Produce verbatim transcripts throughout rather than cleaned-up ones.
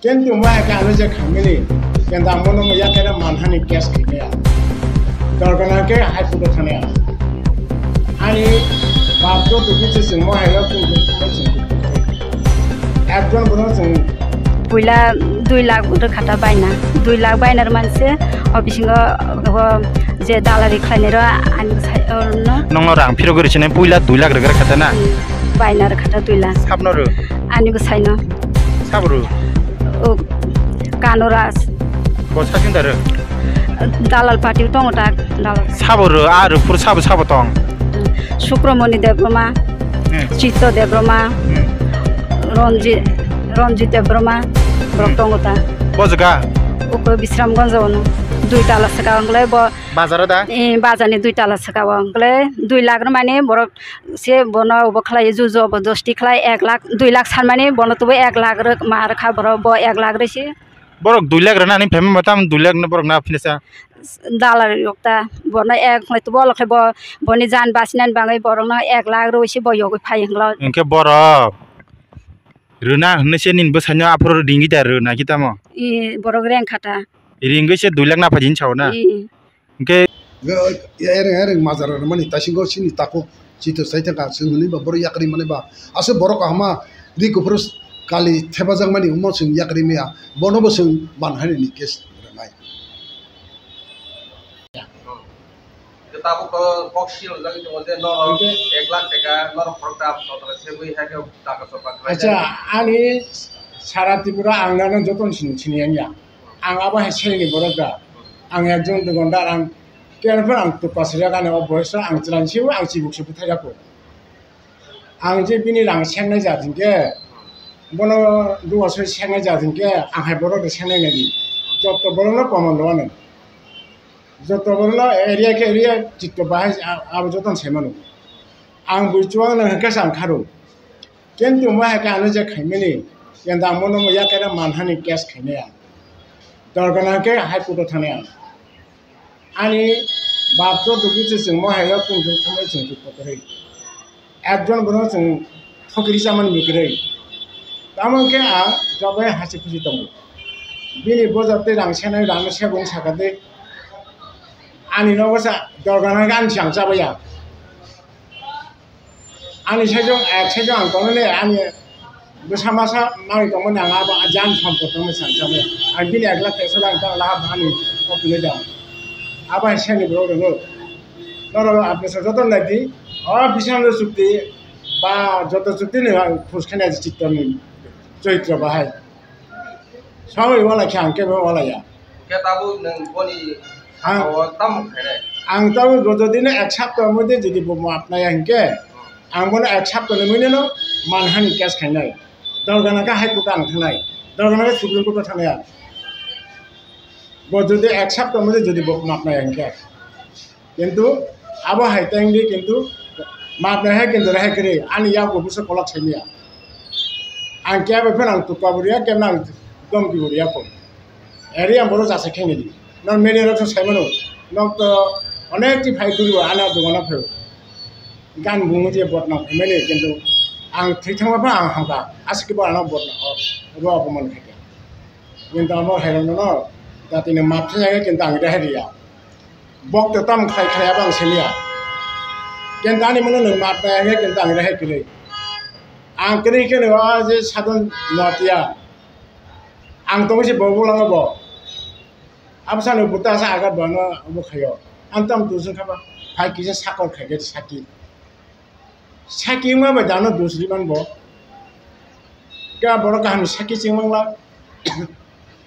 Kintu mo hai khe ano je khaimani, kintu ang bono mo yakhe manhani case khaimaya. Dorgana khe High Court o thangnai ang. Ani bap to dugu se chwng mo hai rok chwng dugu se chwng. Ekjon bono chwng. Puila dui lakh rwkha ta baina. Dui lakh baina rwmani se o bisingo o je dalari khlainai rok ani bwsai o rwno. Nokno rang phirogwi rwsinai puila dui lakh rwkha ta na? Hmm, baina rwkha ta dui lakh. Sabno rw? Ani bwsaino. Sabo rw? O, Kanuras. Bo sasin da rw? Dalal party tongo ta, dalal. Sabo rw, a rw phuru sabo sabo tong? Sukramoni Debbarma, Hmm. Chitto Debbarma, Hmm. Ranjit, Ranjit Debbarma, borok Hmm. tongo ta. Bo jaga? Uko Bisramganj ono. Dui tala saka wngkle bo. Bazar o da? Eh, bazar ni dui tala saka wngkle dui lakh rwmani borok se bono obo khlai, juju obo dosti khlai, ek lakh, dui lakh sanmani bono tubu ek lakh rwk ma rwkha borok, bo ek lakh rwisi. Borok dui lakh rwnani phaima ma tamo dui lakh no borok na philisa? Dalal rok ta bono ek khlai tubu, olo khe bo boni jan basinani bagwi borokno ek lakh rwi se bo yogwi phai hwnkhe. Hwnkhe borok rwna hwnwi se nini bwsaino aphuru ringwi da rwna khe tamo? I borok rengkha ta. Ringwi se dui lakh na phai di hinwi sao na? I. Hwnkhe ereng ereng majra rwmani taisingo chini takhuk chito sai thangkha, chwng hwnwi ba borok yakri mani ba aswk borok kahama ri kuphuru kali thepajak mani omo chwng yakri maya, bono bo chwng manhani ni case rwnai. Tabuk to kok sil jagwi tongo je norok Hwnkhe ek lakh taka norok khorokta sotro sebwi hai khe taka chokma khlai. Acha, ani sara Tripura ang nano jotono sini sini yang ya. Ang abo hai selni borok da. Ang ekjon dukandar, ang kerphano ang tukasirjak ani o boyes o ang chwraini simi ang chibuk se bwthaijak kho. Ang je bini rang sengnai jat hinkhe, bono duasoi sengnai jat hinkhe, ang hai borok de sengnai nai di. Joto borokno komon rw ano. Joto borokno area khe area chitto bahai a-, abo jotono sai mano. Ang bui chuwak nang hinkhe se ang kharo. Kintu mo hai khe ano je khaimani, kintu ang bono mo yakhe manhani case khainai ang. Dorgana khe High Court o thangnai ang. Ani bap to dugu se chwng mo hai o tong tong thangwi chwng twi kotorwi. Ekjon bono chwng thokiri chamani mwkirwi. Tamo khe ang jobai hasi khusi tongo. Bini bojar tei rang senai rang se bung saka tei. Ani nogo sa dorgana khe ani chwng chabaya. Ani saichung, eh, saichung ang tongnai, ani bwsa masa manwi tongmani ang abo jani sompot tongmani chwng chabaya. Ang bini ek lakh tesa ang tong laha ani o tongwi da. Abo hai seni borok rwngo. Norok apni sa joto nai di. O bising chukti ba joto chukti ni ang khus khe nai di chitto ni choitro bahai. Sawi wala khe ang kebo wala ya. Khe tabuk nwng boni ang, o tamo khainai? Ang tabuk jodi no ek sapta moddhe jodi bo maap naya hinkhe, ang bono ek sapta ni mui no manhani case khainai. Dorgana khe High Court o ang thangnai. Dorgana khe Supreme Court o thangnai ang. Bo jodi ek sapta moddhe jodi bo maap naya hinkhe. Kintu abo hai tengdi, kintu maap nai hai kintu rehai kwrwi ani yago buso kolok saimaya. Ang kebo phano ang tukka bo riya, kebo ang domki bo riya kho. Eri ang bono jasa khenidi. Nang media rok saimano, nok to onek ti phai duri ani dogano phai. Gan bungo je bot nang phaimani, kintu ang thwi thangma phano ang hamkha. Aswk kebo ano bot nang o, ro apo man khaikha. Kintu amo hai rok no jatini maap thangya khe kintu ang rehai riya. Bok to tam khlai khlai abo ang siliya. Kintu ani mano nwng maap nai hwnkhe kintu ang rehai kwrwi. Ang kwrwi khe no o je Sadhan Noatia. Ang tongwi se bo bolongo bo. Abo sano buta sa agat bo ano omo khaio. Ang tam tu sung khaba. Phai kisa sakor khai khe saki. Saki wngma bai dano dusri man bo. Khe borok kaham ni saki ching mangla.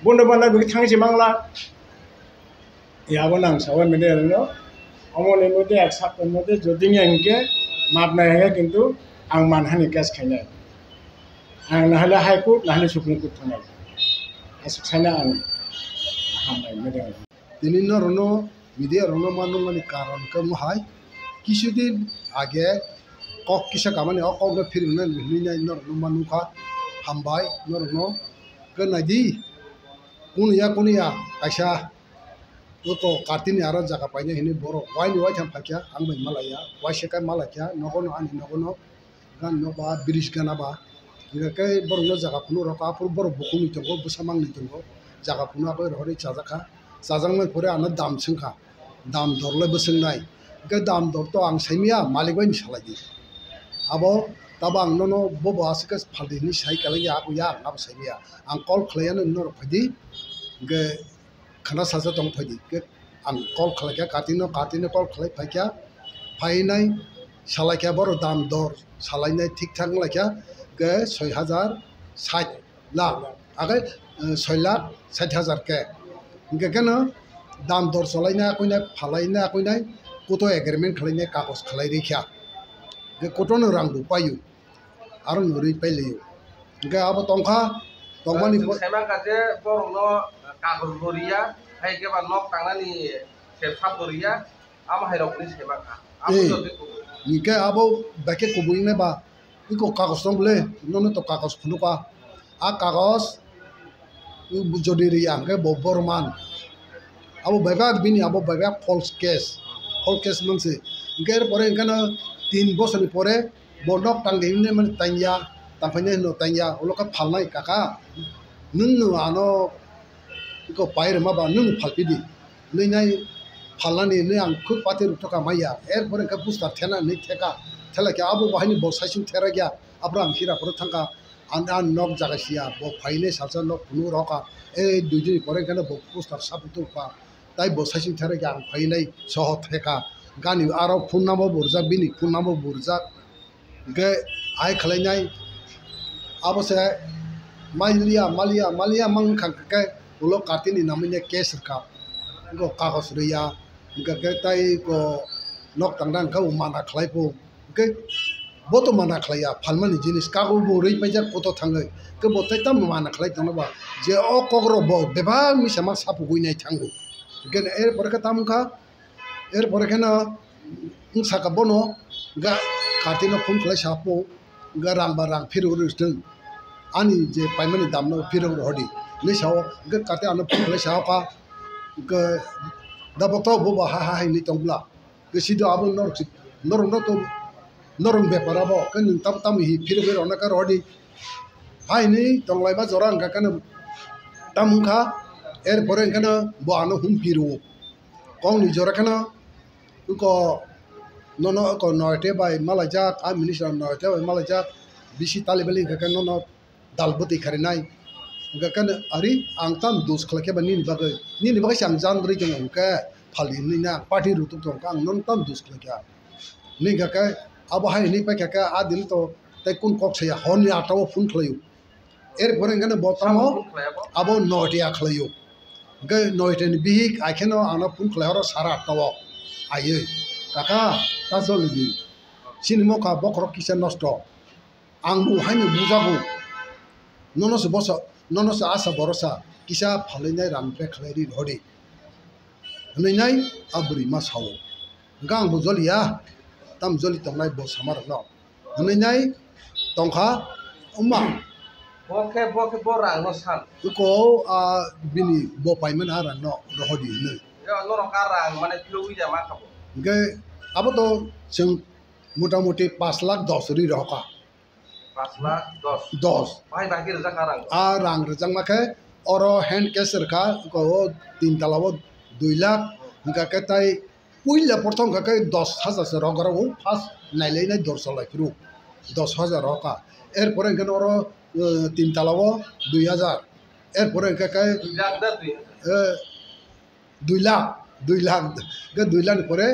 Bondo bana bigi thang ching mangla. Yabo nang sawi media rokno, omo ni moddhe ek sapta moddhe jodi wngya hinkhe maap nai hinkhe kintu ang manhani case khainai. Ang nahale High Court, nahale Supreme Court thangnai. Aswk saina ang hambai media rokno. Tini norokno media rokno ma nukmani karon khe omo hai, kisu din age kok kisa kamani o kokno phiriknani hinwi norokno ma nukha. Hambai norokno khe naidi. Kunu ya, kunu ya, kaisa oko kartini aro jaga painai hinwi borok waini waitham phaikha, ang bai malaiya, waisa khe malaikha, nogono ani nogono, gan no ba, bridge gana ba, Hingke khe borokno jaga phunuk rwkha, aphuru borok bukhukni tongo, bwsa mangni tongo, jaga phunuk abo rohorwi chajakha, chajaknai pore ano dam swngkha, dam dorle bwswknai, hingke dam dor to ang saimaya, malik bai ni salai di. Abo tabo ang nono bobo aswk khe phaldi hinwi sai kalaidi, abo ya ang abo saimaya, ang call khlaiya nini norok phaidi, hingke khana sacha tong phaidi. Ke ang call khlaikha, Kartik no, Kartik no call khlai phaikha, phainai salaikha, borok dam dor salainai thik thang laikha, ke soi hajar sait lakh, age, eh, soi lakh sait hajar ke. Hingke keno dam dor salainai akuinai, phalainai akuinai, kuto agreement khlainai kagoj khlai rikha. Ke kuto no rang bo paio. Aro nurwi pailio. Hingke abo tongkha, tongmani Chwng bo- saimankha je borokno kagoj bo riya, hai khe ba nok tangnani se sap bo riya, amo hai rokni saimankha. Abo Eh. jotoi kubui. Hingke abo baikhe kubui wngna ba, iko kagoj tong bole, nono to kagoj phunukha. A kagoj, jodi riya hingke bo borman. Abo baibak bini abo baibak false case, false case manse. Hingke er pore hingke no tin bosor ni pore bo nok tang de himne mani tangya, tangpaine hino tangya, ulo khe phalnai kaka, nwng no ano iko pai rwma ba nwng no phalpidi, nwngnai phalnani nwnng ang khuk pati rwktokha maya, er pore hingke booster thena nwnng theka, thela khe abo bahai ni bo saisung therakya, aphuru ang hira phuru thangkha, ang, ang nok jaga siya, bo phainai salsa nok phunuk rokha, e dui din ni pore hingke bo booster sapu tongkha, tai bo saisung therakya ang phainai soho theka, gani aro phone number bo rijak, bini phone number bo rijak. Hingke hai khlainai abo se maliya, maliya, maliya mang kha khe ulo Kartik ni namwi ne case rwkha. Hingke kagoj rwya, hingke khe tai ko nok tangna hingke bo mana khlai phu. Hingke bo to mana khlaiya, phalmani jinis kago bo rwi paijak poto thangwi. Hingke bo tai tamo mana khlai tongno ba je o kok rok bo bebak misa ma sapugwi nai thango. Hingke er pore khe tamo kha, er pore kheno wng saka bono ga Kartik no phone khlai sa phu, ga rang ba rang phirok rw thung, ani je paimani dam no phirok rw hodi hinwi sao, ga Kartik ano phone khlai sa kha, ga dabok to bo ba ha ha hinwi tong bla, ga sido abo norok si, norok no to norok bepar abo khe nwng tam tam hi phirok rw na ka rw hodi, ha hinwi tong lai ma jora wng kha khe tam wng kha, er pore wng khe no bo ano hum phirwo. Kok ni jora kheno, iko nono iko noite bai malaijak, a minister noite bai malaijak, bisi tali bali hingka khe nono dal bwtwi kharinai. Hingka khe ari ang tam dos khlai khe ba nini bagwi, nini bagwi se ang jan rwi tongo hingkhe phali hinwi na party rutuk tong kha ang nono tam dos khlai kha. Hingka khe abo hai hinwi paikha khe a din to tei kun kok saya hor ni atta o phone khlaio. Er pore hingke bo tamo Samung khlai abo? Abo noite a khlaio. Hingke noite ni bihik ai kheno ano phone khlai oro sara atta o aioi. Kaka, ta joli di. Chini mokha bokhorok kisa nosto. Ang bo haino bujago. Nono se bosa, nono se asa borosa kisa phalwi nai rang bag khlai ri rodi. Hwnwi nai a bwrwi ma sao. Hingke ang bo joli ya. Tam joli tongnai bo sama rok no. Hwnwi nai tongkha wngma. Bo khe, bo khe bo rang no san. Iko a bini bo paimani a rang no rohordi hwnwi. Yo, norok a rang mane philogwi ya ma kha bo. Hingke abo to chwng motamuti pash lakh dos ri rohorkha. Pash lakh dos. Dos. Bahai bahai khe rijak a rang. A rang rijakma khe oro hand cash rwkha, iko o tin tala o dui lakh, hingka khe tai Puila prothom kha khe dos hajar se rok rok o, first nailainai dorsa lai phuru dos hajar rok kha. Er pore hwnkhe oro, eh, tin tala o dui hajar. Er pore hwnkhe khe, Dui lakh da dui hajar? Eh, dui lakh, dui lakh. Khe dui lakh ni pore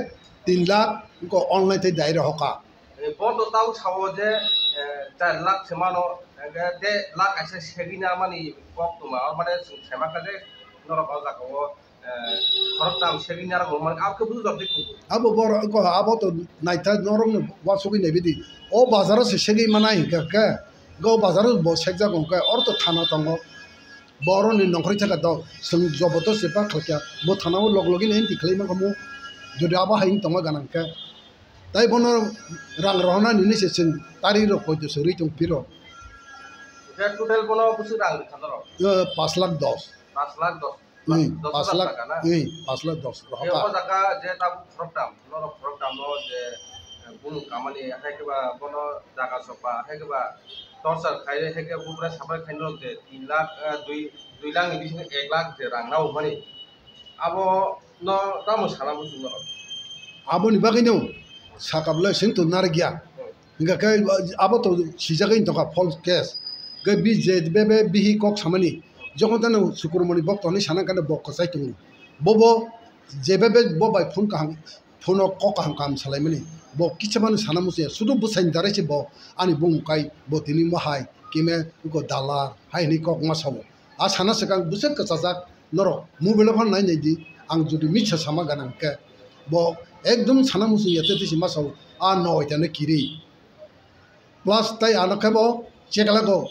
tin lakh wngkha online tei direct hokha. Eh, bo to tau sao je, eh, char lakh se mano, hwnkhe de lakh kaisa segwi na mani kok tongma, o mane chwng saimankha je norok o jaga o, eh, khoroktham segwi narwkmani, abo khe bujor twi kubui. Abo borok, abo to naitha norokno uansugwi naibidi. O bazaro se segwi manai hinkhe khe, o bazaro bo sekjago hinkhe, oro to thana tongo. Boroni nongkhorwi thangkha to, chwng joboto se ba khlaikha, bo thana o log logino entry khlai mankha mu, jodi abo hai wng tongma gana hinkhe. Tai bono rang rohornani hinwi se chwng tari rok poito se rwi tong phiro. Hinkhe total bono bwswk rang rwkha norok? Eh, pash lakh dos. Pash lakh dos. Hmm, dos hajar pash lakh, taka na? Hmm, pash lakh dos. Rohorkha. O jaga je tabuk khoroktham, norok khoroktham no je, eh, bumung kamani, hai khe ba bono jaga sokba, hai khe ba Torchar khai, hai khe bubra sabai khai norok je tin lakh, ah, dui, dui lakh ni bisingo ek lakh je rang nao mani. Abo no tamo sana muchung norok? Aboni bagwi no sakabla sing to narikya. Hingkha khe abo to sijagwi tongkha false case. Khe bi je bebe bihi kok samani. Jokhon tano Sukurmoni bokto hinwi sana khe bo kwchai tongo. Bobo je bebe bo bai phone kaham, phone o kok kaham kaham salaimani. Bo kisa mano sana muchungya. Sudu bwsaini darai se bo ani bumung kai bo tini mohai kime go dalar hai hinwi kok ma sao. A sana swkang bwswk kwchajak norok mobile o phano nai nai di, ang jodi misa sama gana hwnkhe bo ekdom sana muchung ya tei tei se ma sao a noita no kiri plus tai ano khe bo chekla go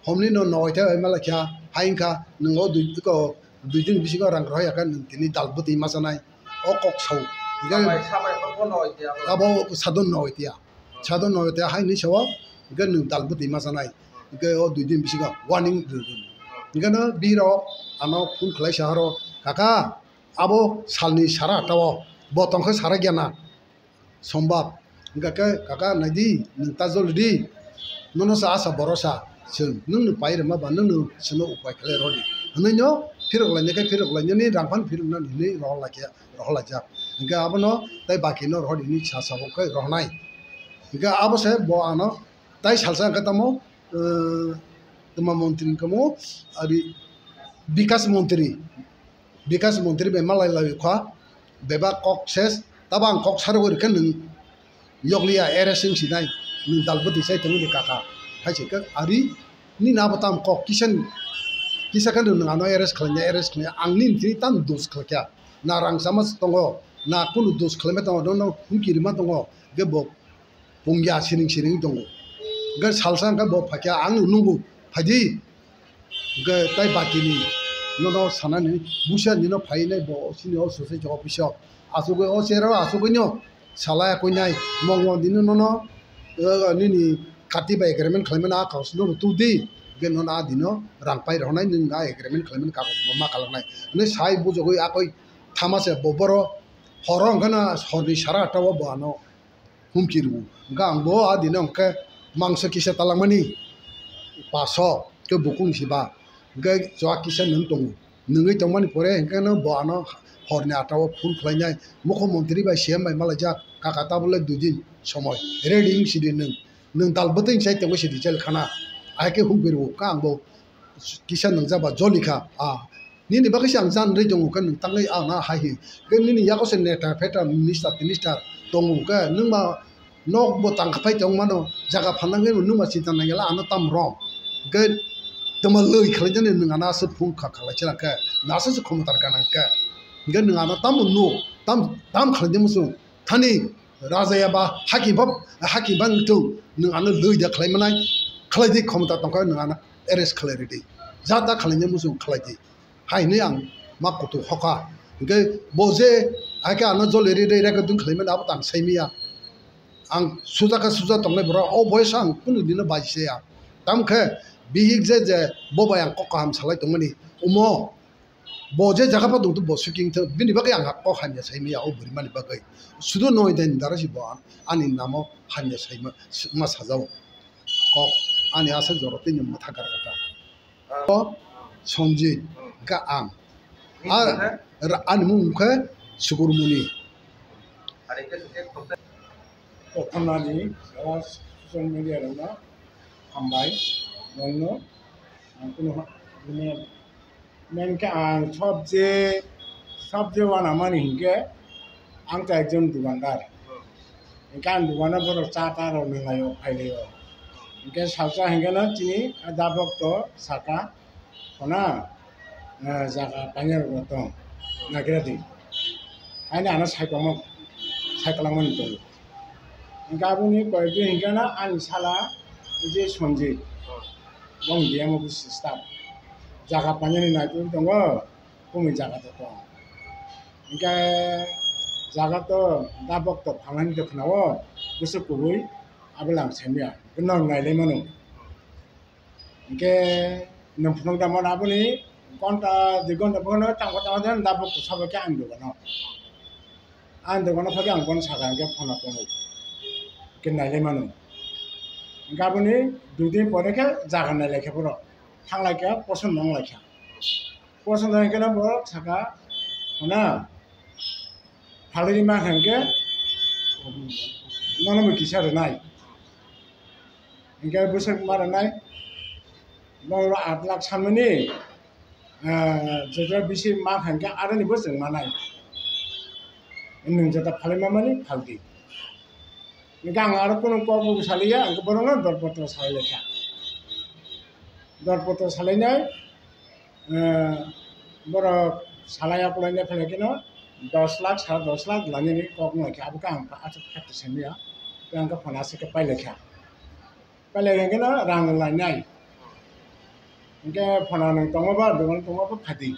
homni no noita bai ma lai kha hai wngkha nwng o dui ko dui din bisingo rang rohor ya khe nwng tini dal bwtwi ma chanai o kok sao hwnkhe Sabai, sabai, bo, bo noita abo. Abo sadon noita. Sadon no te hai ni sao, hingke nwng dal bwtwi ma chanai. Hingke o dui din bisingo warning rw rw. Hingke no birok ano phone khlai sa horo, "Kaka, abo salni sara tao, bo tongkhe sara gana." Sombab. Hingke khe, "Kaka, nai di, nwng ta joli di. Nono sa asa borosa, chwng, nwng ni pai rwma ba, nwng no chwngno upai khlai rw di." Hwnwi no phirok lai nai khe, phirok lai nani rang phan phirok nani hinwi rohor lai khe. Rohorlaijak. Hingke abono tei baki no rohor hinwi sa sabo khe rohornai. Hingke abo se bo ano tei salsa hingke tamo, eh, tma montri hingke mo, ari bikas montri, bikas montri bai malai lai kha, bebak kok ses, tabo ang kok sarwi rikhe nwng Yokliya arrest wng sinai, nwng dal bwtwi sai tongwi di kaka. Hai se khe ari nini abo tam kok kisa, kisa khe nwng ano arrest khlainai, arrest khlainai, ang nini thini tam dos khlaikha. Na rang sama tongo, na kunu dos khlaima tongo, nono humki rima tongo, hwnkhe bo pungya siring siring tongo. Hwnkhe salsa hwnkhe bo phaikha, ang nungo, phaidi. Hwnkhe tai bakini nono sanani busa nino phainai bo sini o sosai office o. Asugwi o chero asugwino salai akwinai mongmo dino nono, eh, nini kati bai agreement khlaimani a kausno no tubdi. Hwnkhe nono a dino rang pai rwnai nwng a agreement khlaimani kagus bo ma kalaknai. Hwnwi sai bujogwi akoi thama se bo boro horo hwnkhe no horni sara atta o bo ano humki rwo. Hwnkhe ang bo a dino hwnkhe mangso kisa talangmani paso khe bukung siba. Hwnkhe chwak kisa nwng tongo. Nwngwi tongmani pore hwnkhe no bo ano horni atta o phone khlainai. Mukho montri bai C M bai malaijak, "Kaka tabole dui din somoi ready wng sidi nwng. Nwng dal bwtwi sai tongwi sidi jel khana." Ahai khe humki rwo. Khe ang bo kisa nwngjaba joli kha. Ah, nini bagwi se ang jan rwi tongo khe nwng tangwi ano hai hi. Khe nini yago se neta pheta minister tinister tongo khe nwng ma nok bo tang kha phai tong mano jaga phanang khe nwng ma chinta nang yala ano tam rong. Khe tama lwi khlai jani nwng ano aswk phung kha khlai chila khe nasa se khomotar gana khe. Khe nwng ano tamo nuk tam tam khlai de muchung thani raja ya ba haki ba haki ba nwng nwng ano lwi da khlai manai khlai di khomota tong kha nwng ano arrest khlai ridi jata khlai ne muchung khlai di. Hai hinwi ang ma kutung hokha. Hwnkhe bo je hai khe ano joli ri ri rega dung khlaimani abo tang saimiya. Ang suja khe suja tongnai borok, o boyes ang kunu dino baji saya. Tamo khe bihik je je bo bai ang kok kaham salai tongmani. Omo bo je jaga pha tongtho bo swking thung, bini bagwi ang kok hamya saimiya o bwrwi mani bagwi. Sudo noi dani dara si bo ani namo hamya saima ma sajao. Kok ani asa jora tini mwtha gar kata. O Sanjit, hwnkhe ang. Ar ani mung khe Sukurmuni. Kothonani, social media rokno hambai, nongno, ang kunu ha-, bini, main khe ang sobje, sobje wanamani hinkhe, ang ta ekjon dukandar. Hinkhe ang dukano borok cha ta rok nunglaio, phailaio. Hinkhe salsa hinkhe no chini a dabok to saka, Khuna, eh, jaga painai rok tong nagira di. Haino ano saikoma, saikolangmani tongo. Hinkhe aboni koyekdin hinkhe no ani sala je Sanjit, bong D M office staff. Jaga painani naitugwi tongo, kumi jaga to tong. Hinkhe jaga to dabok to phalnani to khna-o, bwswk kubui abo lang saimaya. Nong nailai mano. Hinkhe nwng phunuk da mano aboni ghonta dui ghonta phano tangkha tangkha jani da bokto sabo khe ani dogano. Ani dogano phai khe ang bono sakha hinkhe phone tongo. Hinkhe nailai mano. Gaboni dui din pore khe jaga nai lai kha borok. Thang lai kha, poson nong lai kha. Poson nong khe borok saka, hona, phalwi ma kha hwnkhe, nono bo kisa rwnai. Hwnkhe bwswk ma rwnai, nono aat lakh sanmani, ah, jeta bisi ma kha hwnkhe aroni bo chwng manai. Nwng jeta phalwi ma mani phaldi. Hwnkhe ang aro kunu kok bo saliya, hwnkhe borokno dorpotro salai lai kha. Dorpotro salainai, eh, borok salai akulai nai phai khe no dos lakh, sara dos lakh lani ni kok nai khe, abo khe ang aswk khato simi ya, khe ang khe phone aswk khe pai lai kha, pai lai khe no rang lai nai, hwnkhe phone nwng tongma ba, dogan tongma ba phadi.